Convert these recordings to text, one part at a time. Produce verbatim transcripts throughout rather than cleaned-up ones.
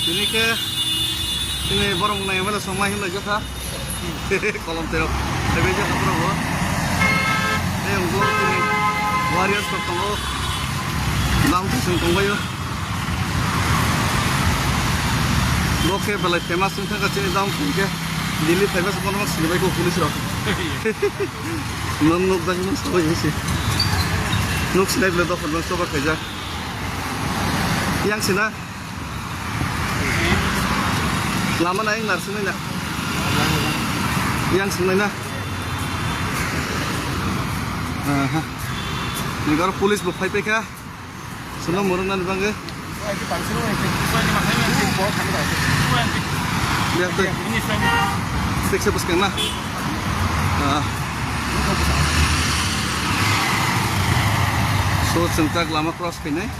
Tini khe chini borok nai mela songma hinlai jotha. Kolom teo. Ebe jotha borok bo. Tei ang bo chini warriors rok tongo. Dam thusung tongbaio. Bo khe belai famous wngkha chini dam thung khe. Delhi famous bono sinibai kho police rok. Nung nuk jak nung sabai si. Nuk sinai bele dokhor nung soba khaijak. Yang sina. Lama na yang narsing na. Yang sing na. Aha. Ni garo police bo phai pekha. Sono murung na bangge. Yang te. Sekse bus kena. Ah. So, sengkak lama cross kene.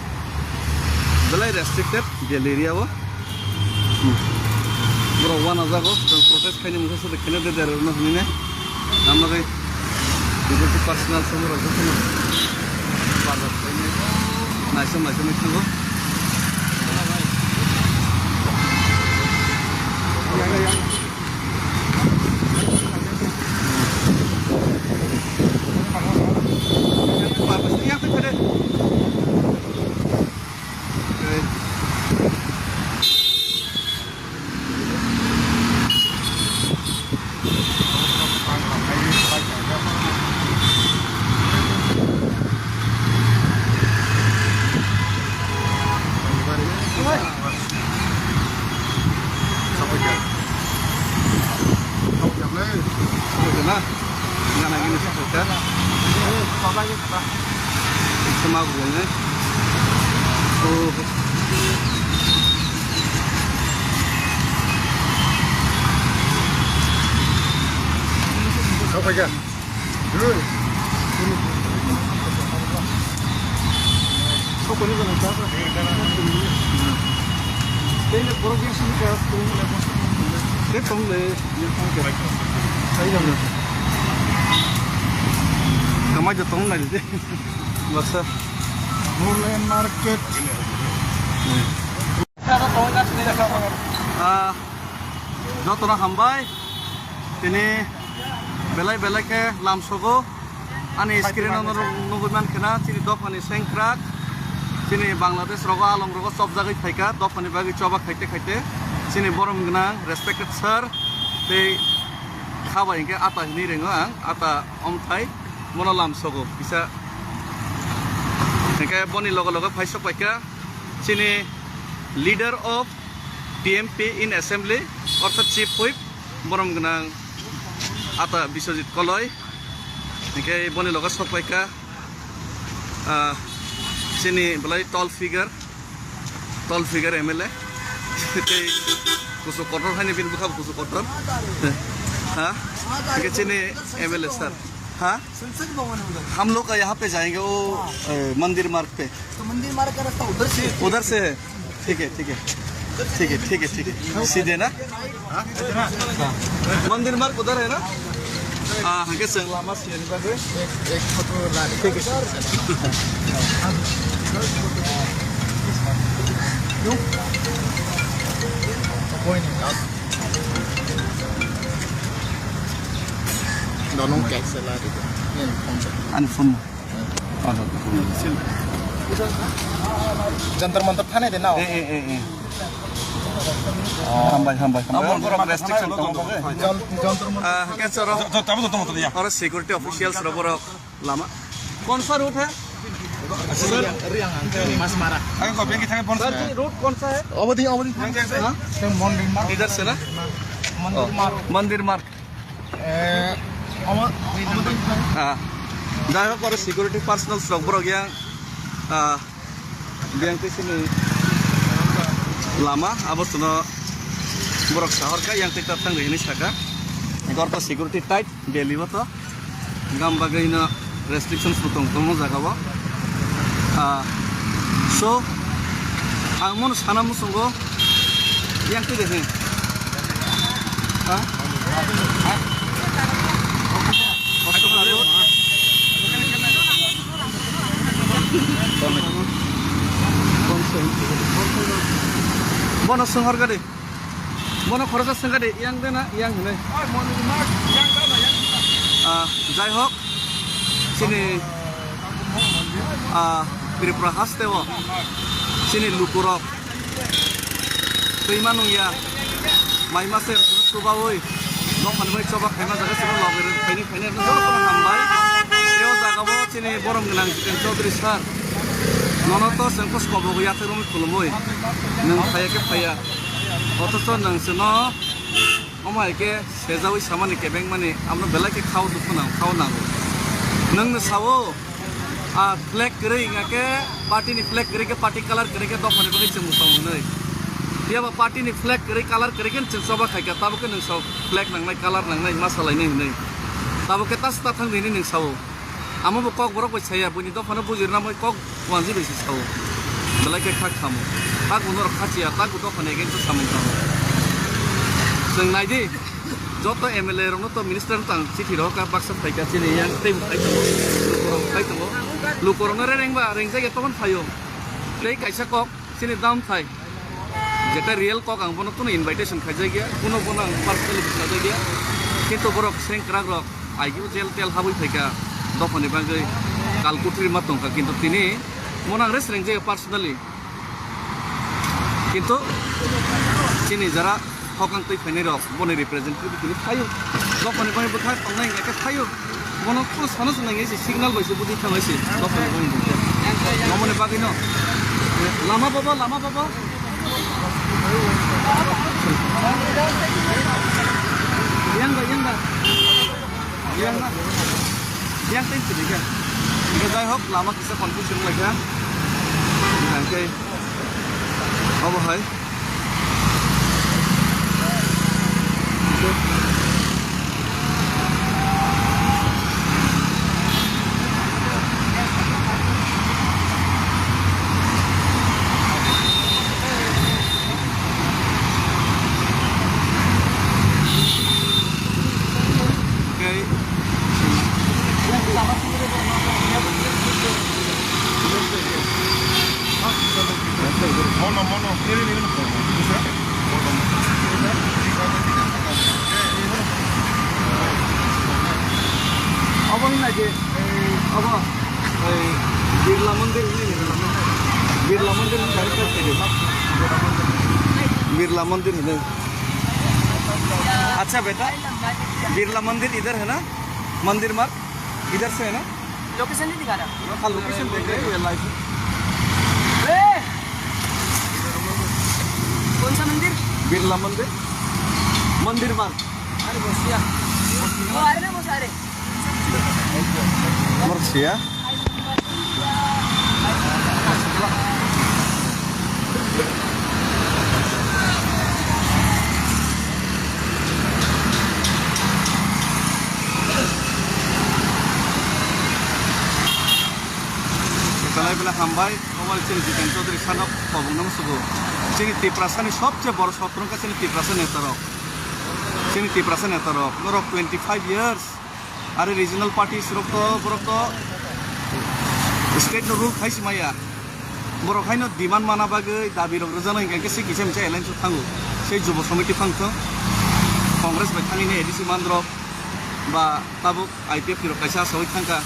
Belai restricted, Delhi area o. Hmm. Borok wana jago, chwng protest khaini mungsa sade khaina de der no hinine. Amagwi, ibo ki personal somoro jotono. Barbar khaini. Naisem naisem thango. Gana gini sa hotel. Sama gue ne. Oh. Apa ya? Kamai jotong lai de. Baksa. Market. Ah, jotono hambai. Tini belai belai khe lamsogo. Ani screen o norok nugui mankha na, chini dophani sengkrak, chini Bangladesh rogo, along rogo chopjagwi phaikha, dophani bagwi choba khaite khaite, chini borom gwnang respected sir, tei khabai hinkhe ata hinwi ringo ang, ata omthai, bono lamsogo kisa. Hinkhe boni loge loge phaisok paikha, chini leader of T M P in assembly, ortho chief whip, borom gwnang ata Biswajit Koloi. Hinkhe boni loge sok paikha, ah, chini belai tall figure, tall figure M L A. Tei kusu kotor haini bini bwkha kusu kotor. Ha? Hinkhe chini M L A sir. Ha? हम लोग का यहाँ पे जाएंगे, वो, ए, मंदिर मार्ग पे। तो मंदिर मार्ग का रास्ता उधर से है। उधर से है। ठीक है, ठीक है। ठीक है, ठीक है, ठीक है। सीधे ना? हाँ। मंदिर मार्ग उधर है ना? हाँ, हाँ, कैसे? लामा से है ना? एक, एक फोटो ला दे। ठीक है। क्यों? कोई नहीं, आप Donong kaisa lari. Ani phone. Jantar Mantar thani de nao. Eh, eh, eh, eh. Hambai, hambai, hambai. Abo borok restriction tongo. Jantar Mantar. Ah, ke choro. Oro security officials ro borok lama. कौन सा रूट है? Mas Mara. Ayo, kau pergi tanya phone. Sir ji, route कौन सा है? Obodi, obodi. Yang, yang, yang. हाँ? Mondir Market. इधर से ना? मंदिर मार्ग। मंदिर मार्ग। Eh, ama, ama. Ah, jai hok, oro security personnel rok borok yang, ah, yang tei sini lama abo sono borok sahorka yang tei ta thang ri hinwi saka. Gorko security tight Delhi o to. Gam bagwi no restrictions bo tong tongo jaga o. Ah, so, ang mono sana muchungo yang twi de he. Ha? Ha? Bono swnghorgadi. Bono khoroksa swngkadi, yang de na, yang hinwi. Ah, jai hok, chini, ah, Tripura haste o, chini lukurok, twi manung ya, mai mase tubawi, dophani bai choba khaima jaga sini logwi rwdi, khaini, khaini, jotono hambai. Tei o jaga o chini borom gwnang Jiten Chaudhary sir, nono to chwng kos kobo ya, tei romwi khulumwi, nwng phaya khe phaya. Othocho nwng chwngno omo hai khe sejaui samani kebengmani, amno belai khe khao dukhu nang, khao nango. Nwngno sao, a flag kwrwi wngya khe, party ni flag kwrwi khe, party colour kwrwi khe dophani bagwi chwng mwsang hwnwi. Phiya ba party ni flag kwrwi, colour kwrwi khe chwng choba khai kha, tabuk khe nwng sao flag nangnai, colour nangnai, ma salainai hwnwi. Tabuk khe ta swta thang di hwnwi nwng sao. Amo bo kok borok bai saya, buini dophano bujirna moi kok wanji bai se sao. Belai khe khak khamo. Tago norok khachiya, tago dophani against o samung tamo. Chwng nai di, joto M L A rokno to minister no tang chithi rok ka baksa phai ka chini yang tei bo phai tongo. Lukorok phai tongo. Lukorokno re rengba, rengjak ya tokon phaio. Tei kaisa kok, chini dam thai. Jeta real kok ang bono kuno invitation khaijak ya, kuno bono ang personally khaijak ya. Kintu borok sengkrak rok, aigil jel tel habwi phaikha, dophani bagwi kal kuthri ma tongkha, kintu tini bono ang rest rengjak ya personally. Kintu chini jara hokang twi phainai rok, boni representative tini phaio, dophani bagwi bwkha tongnai hwnkhe phaio. Bono kung sana se nang ese signal bai se budi thang ese dophani bagwi. Mamoni bagwi no. Lama baba, lama baba. Yang ba, yang ba. Yang ba. Yang teng sini kan. Jai hok, lama kisa confusion lagi kan. Oke. Obo hai. Mono, mono. Abo hinai je, abo, Birla Mandir hinai ni. Birla Mandir hinai, Birla Mandir hinai. Acha beta, Birla Mandir idhar hai na? Mandir Marg idhar se hai na? Location nahi dikha raha. Aa, location dekh rahe hain, live. ए! कौन सा मंदिर? Birla Mandir. Mandir Marg. अरे, बसिया। वो आ रहे ना, वो सारे। Marg siya. Belai belai hambai, omo chini Jiten Chaudhary sano kobong nang sugo. Chini Tiprasani sobche boro sotro wngkha chini Tiprasa netarok. Chini Tiprasa netarok, norok twenty five years, are regional parties rok to, borok to state no rule khai si maya. Borok haino demand mana bagwi dabi rok rwjano hinkhe se kisa misa alliance o thango. Sei Jubo Samiti phang thung, Congress bai thangwi ni A D C mandrok ba tabuk I P F T rok kaisa asaui thangkha,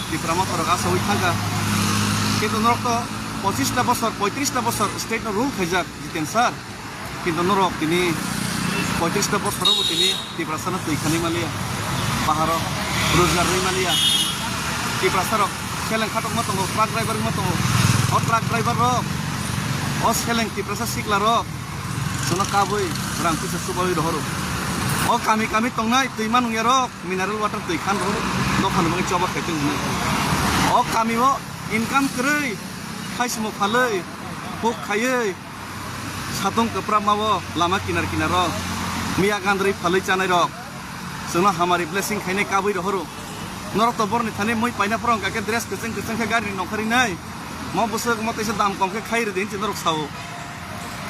Tipra Motha rok asaui thangkha. Kintu norok to pochis ta bosor, poitris ta bosor state no rule khaijak Jiten sir. Kintu norok tini poitris ta bosor bo tini Tiprasa no twi khani maliya, baharo rojgar rwi maliya. Tiprasa rok seleng khatok ma tongo, truck driver ma tongo. O truck driver rok, o seleng Tiprasa sikla rok, Chwngno kabui rang puisa chubaui rohoro. O kami kami tongnai twi manung yarok mineral water twi khan rohoro. Dophani bagwi choba khai tong hwnwi. O kami o income kwrwi, thaisimo phalwi, huk khaiwi, satung kwpra ma o lama kinar kinar o miya gandrwi phalwi chanai rok. Chwngno hamari blessing khainai kabui rohoro. Norok to borni thani mui paina phoro hwnkha khe dress kwchwng kwchwng khe gari ni nongkhorwi nai. Mo bwswk mo teisa dam kom khe khai rwdi hinwi norok sao.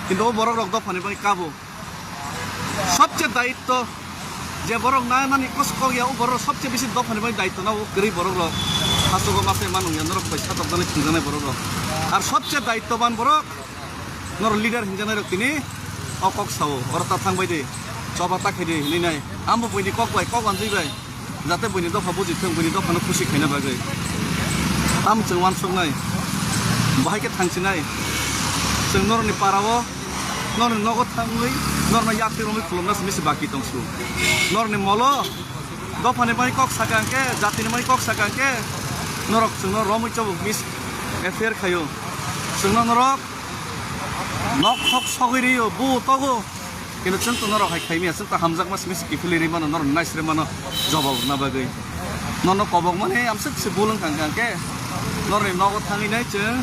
Kintu o borok rok dophani bagwi kabo. Sobche dayitto je borok na nani kos kok ya o borok sobche bisi dophani bagwi dayitto na o kwrwi borok rok. Hasogo masai manung ya norok bai satok janai thwngjanai borok rok. Ar sobche dayittoban borok Norok leader hinjaknai rok tini o kok sao, oro ta thang bai di, choba ta khai di hinwi nai. Ambo buini kok bai, kok wanjwi bai, jate buini dopha buji thung, buini dophano khusi khaina bagwi. Tam chwng wansuknai, bahai khe thangsinai. Chwng norokni para-o, norokni nogo thangwi, norokno yapri romwi khulumna simi se baki tongsu. Norokni molo dophani bai kok sakha hwnkhe, jatini bai kok sakha hwnkhe, norok chwngno romwi chobo mis affair khaio. Chwngno norok nok thok sogwi rio, bu togo. Kintu chwng to norok hai khaimya, chwng to hamjakma simi se kiphilwi ri mano, norok naisre mano jobab rwna bagwi. Nono kobok mani amswk se bulwng kang kang khe, norni nogo thangwi nai chwng,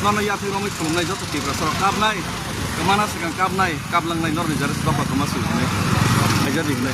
nono yapri romwi khulumnai joto Tiprasa rok kapnai, kwmana swkang kapnai, kaplangnai norni jare se dopha kwma swi hwnwi. Hajar di hwnwi.